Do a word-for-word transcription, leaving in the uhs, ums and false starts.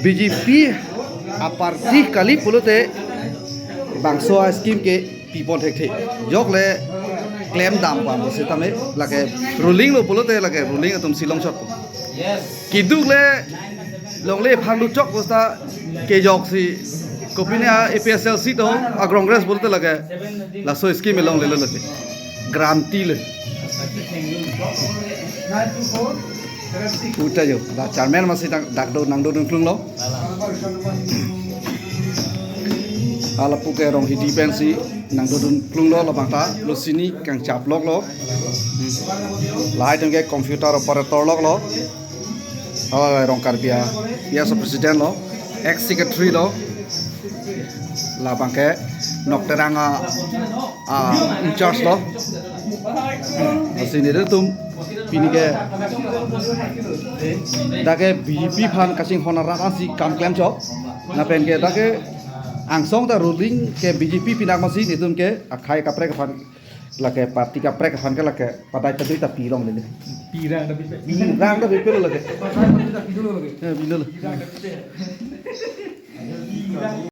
B J P aparty kali pulote bangso a-scheme ke pipon thekthe. Jok le klem dam pam setame lake ruling lo pulote lake ruling atum si longchot. Keduk le longle aphan luchok bosta kejok si kopine a-A P H L C to a-Congress pulote lake laso scheme longle lo lake. Guarantee le. Uta jo, la chairman masi dak, dak do nang do dun klung lo. Ala puke Ronghidi pensi nang do dun klung lo labang ta lo sini kangchap lok lo. Hmm. Lahai atum ke computer operator lok lo. Oh, Rong Karbi a, vice president lo, ex secretary lo. Labang ke Nokterang a, a in charge lo. Lasi nelitum pini ke dak ke B J P aphan kachinghon arat ansi kam klemchot. Lapen ke dak ke angsong ta ruling ke B J P pinak masi nelitum ke akhei kaprek aphan lake party kaprek aphan ke lake padai padui ta pilong lele. Pirang ta pipe. Pirang ta pipe lo lake. Padai padui ta pilo lake. Eh, pilo lo.